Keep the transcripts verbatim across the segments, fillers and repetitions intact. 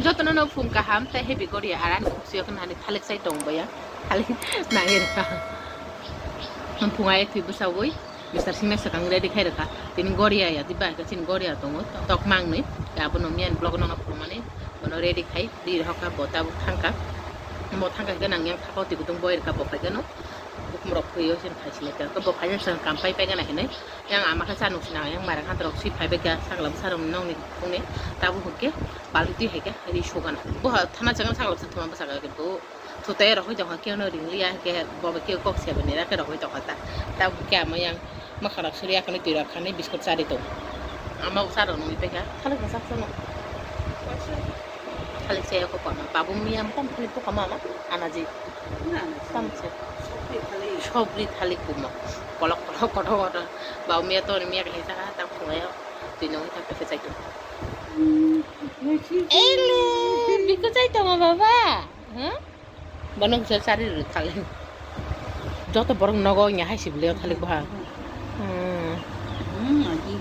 Jotono no phung kaham tei happy Goria aran khuksuyo khna hani thalik chai tong baya. Thalik nangir ka. Phung ayek thwi bwsawui Mister Singh na swkang ready khai rwkha. Tini Goria ya diba ka chin Goria tongo. Tok mangnwi. Abono miyan vlog no phumani. Bono ready khai di rwkha bo tabuk thangka. Bo thangka ke nang yang thakao twi kutung boi rwkha bo khai gano. Bukum rok phwiyo sin khai sinai ka. Bo khai jang swkang kam pai pai gana hinwi. Yang ama khe cha nuk sinang yang mairang khan rok swi phai bai kha sakla bwsa rok nong ni phung ni. Tabuk hwnkhe balti twi hai khe ri sugana. Bo ha thana chang sakla bwsa thuma bwsa ga khe bo thutai rok hoi jong khe no ring liya khe bo khe kok se bani ra khe rok hoi jong kha ta. Tabuk khe ama yang ma kharak suri ya khe twi rok kha ni biskut cha ri tong. Ama bwsa rok nong pai kha thalik bwsa khe no. Thalik se ko kono babu miya tam khani to kama ma anaji. Tam se. Sobri thalik kuma. Kolok kolok koto koto. Babu miya to miya khe sa ta khunga yo. Twi nong ta khe chai to. Elu, biko chai to ma baba. Huh? Bono kisa chari ri thalik. Joto borok nogo nya hai sibli thalik bha. Hmm. Hmm, aji.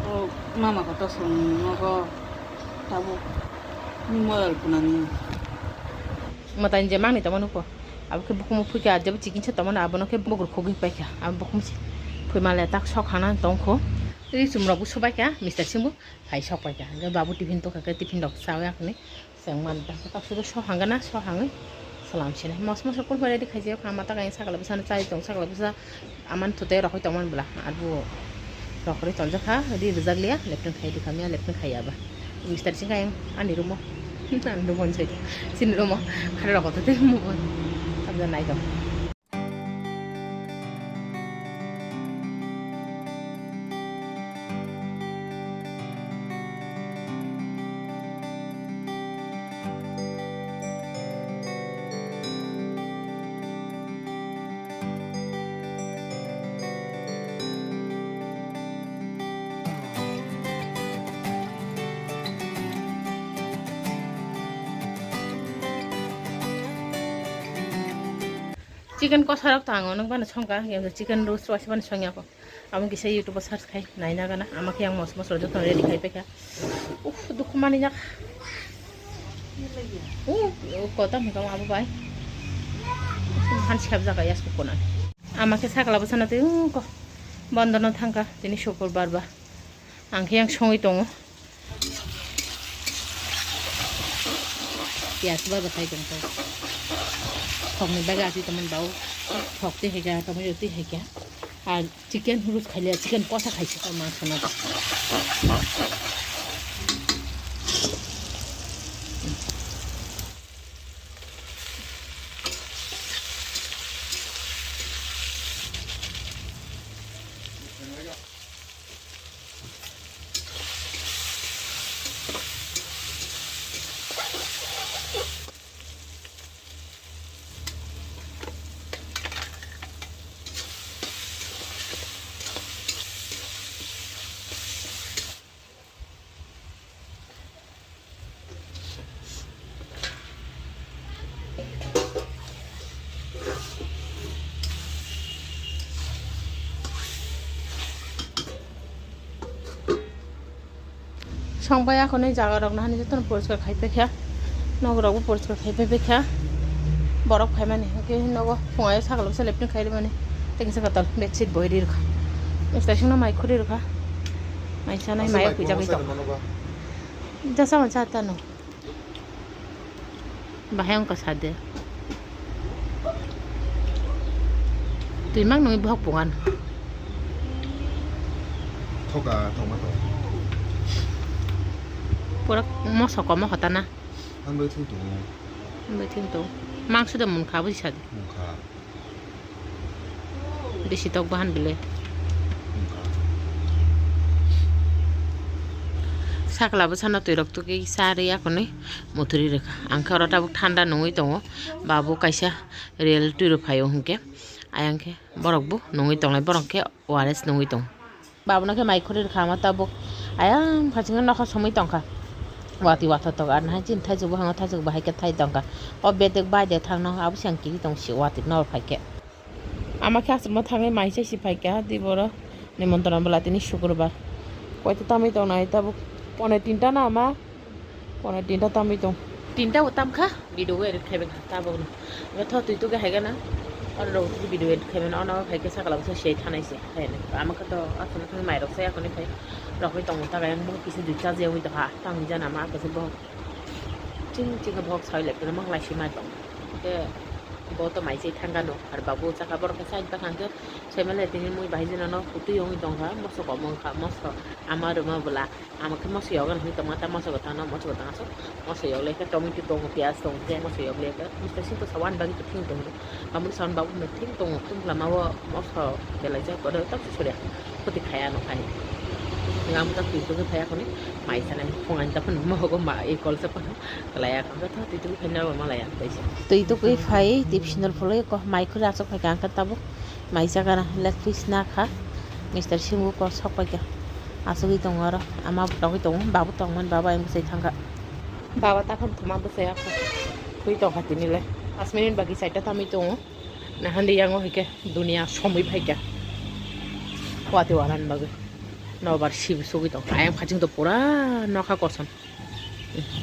O mama ko to song nogo. Tabuk ni moyal punani. Matai je mangni tongmani ko. Abo khe bukumu phuikha, jebo chicken se tongmani abono khe bugruk khogwi paikha. Abo bukumu se phuimale tak sok hana tongkho. Tei chumrok bo subaikha, Mister Singh bo hai sok paikha. Hingke babu tiffin tokha khe tiffin rok chawi akhni. Chwng man ta tak sudo sok hangana sok hangwi salam sinai. Mos mos rok kun ready khaijak ama tak sakla bwsano chai tong sakla bwsa. Aman thutei rokoi tongmani bwla arbo rokori tonjakha, ri rwjakliya, lepteng khai rwkha miya, lepteng khai aba. Mister Singh ayang ani rumo, ani rumo ni side, chini rumo, khare rokotwi tei rumo bo tabja naitong. Chicken kosa rok to ang onek bana songkha, yang chicken roast waisa bana songya ko. Amo kisa YouTube o search khai naina gana, ama khe yang mos mos rok joto ready khai paikha. Uff, dukhu mani jak. Uh, uh, kota mukam abo bai. Hansi khap jaga yas kukuna. Ama khe sakla bwsana tei, uh, ko. Bondono thangkha, tini sukurbar ba. Ang khe yang songwi tongo. Piyaj ba bwthai tong tong. Thokni bagwi asui tongmani bau. Thok twi hai kha, tomato twi hai kha. Ar chicken roast khailiya, chicken kosa khaisi ko mangso no. Songbai akhonwi jaga rok nahani jotono poriskar khai paikha, nog rok bo poriskar khai paikha, borok phaimani hwnkhe nogo phungai sakalo se leptini khai rwmani tei kisa kwtal bedsheet boi ri rwkha, station no mai khuri rwkha, mai sanai mai pui jagwi tongo. Jasa masa tano. Bahai wngkha sade. Twi mang nungwi bohok pungan. Thoka, thokma thok. Pura mosok komo hotana. Ang bai thung tongo. Ang bai thung tongo. Mangso da munkha buji sade. Munkha. Bisi tok bahan bile. Sakla bwsano twi rok tugwi cha rwi akhonwi muthuri rwkha. Ang khe oro tabuk thanda nungwi tongo. Babu kaisa rel twi rw phaio hwnkhe. Ayang khe borok bo nungwi tonglai, borok khe O R S nungwi tongo. Babono khe mai khuri rwkha ama tabuk. Ayang phaisingno nokha somwi tongkha. Watwi watha tok ar nahai chini thaichuk buhango thaichuk bahai khe thai tongkha. O bedek bai de thangno abo se ang kiri tong si watwi nor phai khe. Ama khe aswkno thangwi mai chai si phai kha di boro nimontron bwla tini sukurbar. Koito tamwi tongnai tabuk pone tinta no ama. Oro tinta tamwi tong. Tinta bo tamkha, video edit khaibai kha tabukno. Tho twi tuge haigana. Oro rok video edit khaibai, ono haikhe sakala bwsa sei thanai se. Haino ama khe to aswk thang mai rok sai akoni phai. Rokwi tongo taga yang bo kisi dui chaji wngwi tongkha. Tang jana ma khe bo. Ching ching khe bo sai le tongma lai si mai tong. Khe bo to mai se thangano. Ar babu chaka borok khe side bakang khe sai male tini mui bahai jana no kutui wngwi tongkha. Moso komo wngkha, moso ama rwma bwla. Ama khe moso yogani hinwi tongma ta moso kwthangno, moso kwthang aswk moso yog le khe tomato tongo, piyaj tongo, je moso yog le khe mista singko sawan bagwi to thing tongo. Amoni sawan bagwi no thing tongo, tungla ma o moso belai jak kodo tok se soria khoti khaya no khai. Ngam ta twi tugwi phaya khoni mai sanai phung ani ta phun mohogo ma e kol sa phano laya kam ta twi tugwi phai na ma laya taisa. Twi tugwi phai tip sinor phulwi ko mai khuli aswk phai ka ang khe tabuk. Mai jaga na leg piece na kha. Mister Singbu kosok pai kha. Asugwi tongo oro. Ama bo togwi tongo. Babu tongmani, babu ayang bwsai thangkha. Baba takham thuma bwsai akha. Thwi tongkha tini le. Pas minute bagi side ta tamwi tongo. Nahandi yango hike dunia somwi phaikha. Wati walan bagwi. Nobar sib sugwi tongkha. Ayang phaching to pura nokha kosom.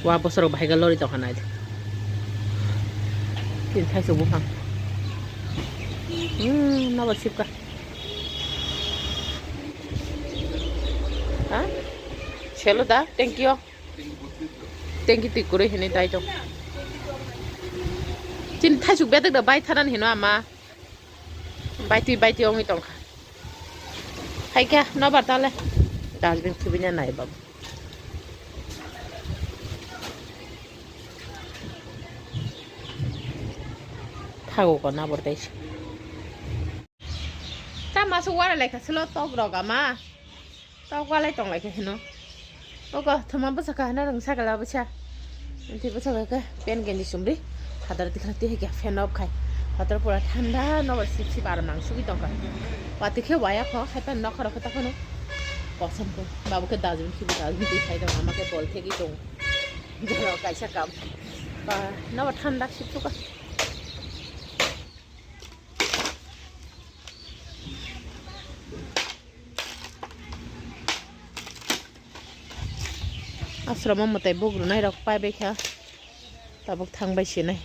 Wa bosoro bahai ga lori tongkha nai. Tin thaisuk buphang. Hmm, nobar sibka. Ha? Selo da, thank you. Thank you, twi kwrwi hinwi dai tong. Tin thaisuk bedak da bai thanan hino ama. Bai twi, bai twi wngwi tongkha. Hai khe nobar tale. Dustbin khibina nai babu. Thago ko nabor tei. Ta masu wara lekha silo tok rok ama. Tok walai tong lai khe hino. Oko thuma bwsa kha hino rwng sakala bwsa. Tei bwsa kha khe pen genji sumri. Hadar tikha tei khe fan off khai. Hadar pura thanda nobar sip sip aram nang sugwi tongkha. Watwi khe waya kho hai pen nokha rok khe ta phano. Kosom khe babu khe dustbin khibi dustbin twi khai tong ama khe bol thegwi tong. Jora kaisa kam. Ba, nobar thanda sip sukha. Asromo mwtai bugrunai rok paibai kha, tabuk thangbai sinai.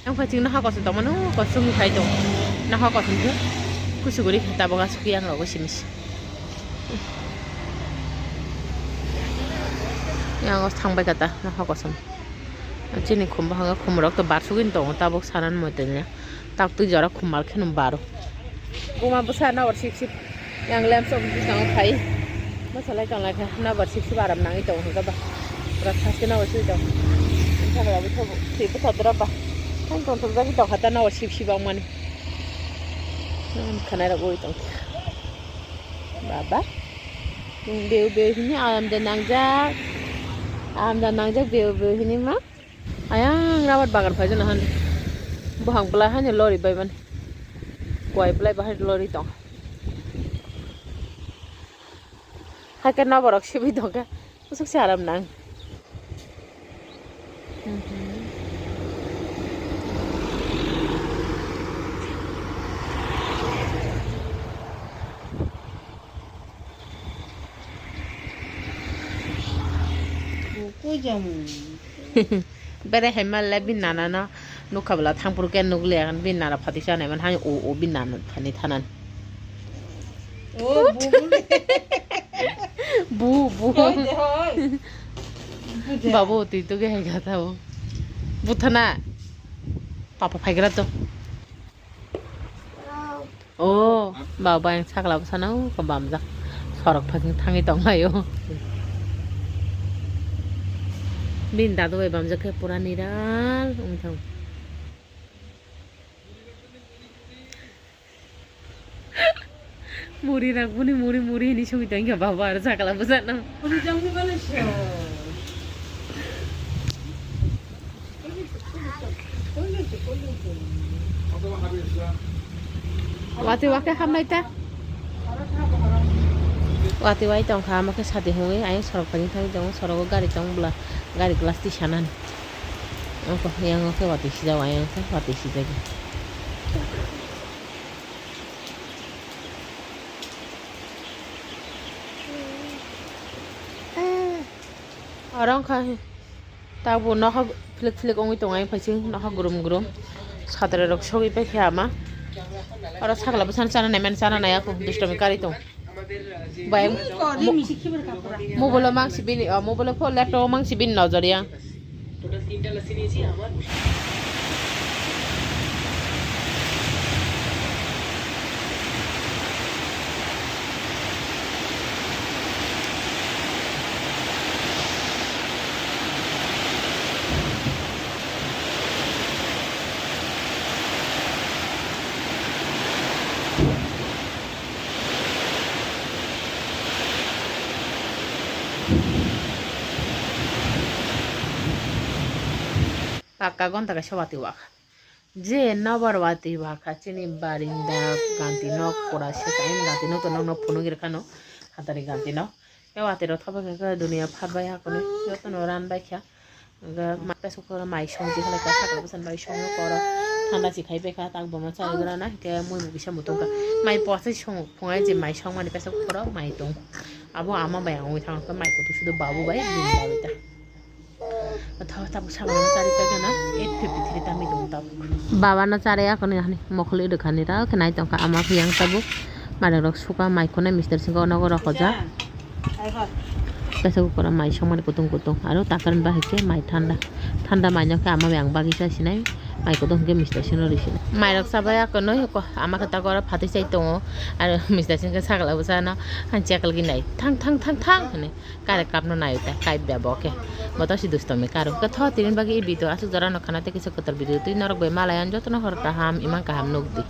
Ang phaising nokha kosom tongmano, kosom khai tong. Nokha kosom khe kusu guri khe tabuk asuk yang rogo simi si. Yang os thangbai kha ta nokha kosom. Chini khum bahanga khum rok to barsugwi tongo tabuk sanan mwtai. Taktwi jora khum mal kheno baro. Buma bwsa nabor sip sip. Yang lamps of bwskango phai. Bwsalai tong lai kha nabor sip sip aram nangwi tong hwnkhe ba. Pura thaske nabor sip tong. Sakla bwtha bo thwi bwtha dra ba. Thang tong thok jagwi tong kha ta nabor sip sip wng mani. Khwnai rok ui tong kha. Baba. Beu beu hini aram da nangjak. Aram da nangjak beu beu hini ma. Ayang rabar bagan phaijana han. Buhang belai haino lori bai mani. Kuai belai bahai lori tong. Haikhe noborok sibui tongkha. Usuk se aram nang. Bere hai male bini nana no nukha bwla thangphuru khe nukliya bini nana phatisa naiman hai o o bini nana thani thanan. O bu bu. Bu bu. Hoi de hoi. Babu twi tuge hai gata o. Buthana. Papa phaigra to. O, baba yang sakla bwsano khe bamjak. Sorok phasing thangwi tonglaio. Bini dadu bai bamjak khe pura niral wngwi thango. Muri rak buni muri muri hini songwi tongkha baba aro sakla bwsano. Muri jangni bale sho. Watwi wakhe hamnai ta. Watwi wai tongkha, omo khe sadi hwnwi ayang sorok thani thangwi tongo, sorogo gari tong bwla, gari glass twi sanani. Oko yango khe watwi sijak, ayang khe watwi sijak. Oro wngkha tabuk nokha philik philik wngwi tongo, ayang phaising nokha grum grum. Satrai rok sogwi paikha ama. Oro sakla bwsano chana nai mani chana nai ako dustomi kari tong. Bai mobile o mangsi bini, o mobile o pho laptop o mangsi bini nojor ya. Pakka gonta kaisa watwi wakha. Je nobar watwi wakha chini barinda ganti nok pura se kain ganti nok to nokno phunuk rwkhano hatari ganti nok. Khe watwi rok thobai khe duniya phat bai hakuni jotono ran bai kha. Hwnkhe ma pesuk koro mai song twi halai kha sakla bwsani bai songo koro thanda si khai bai kha tak bomo chai gra na hwnkhe mui bo kisa mutung kha. Mai pwasai songo phungai je mai song mani pesuk koro mai tong. Abo ama bai ang wi thang khe mai kutu sudu babu bai bini babu ta. Tho tabuk sakno chari paikha na eight fifty three tangwi tongo tabuk. Baba no chari ako ni hani mokhol ido khani ta khe nai tongkha ama khe yang tabuk. Mairok rok suka mai khonai mister singko nogo rok hoja. Kaisa kukora mai songmani kutung kutung aro takar bahai khe mai thanda. Thanda mai no khe ama yang bagwi cha sinai mai kutung hwnkhe mister singno ri sinai. Mairok chabai ako no ama khe takora phatwi chai tongo aro mister singkhe sakla bwsano han chekal gwi nai thang thang thang thang hwnwi. Kare kapno nayo ta, kaipya bo khe. Bo to si dustomi karo. Khe tho tini bagwi video aswk jora no khana tei kisa kwtal video twi norok bai malai ang jotono hor kaham, imang kaham nukdi.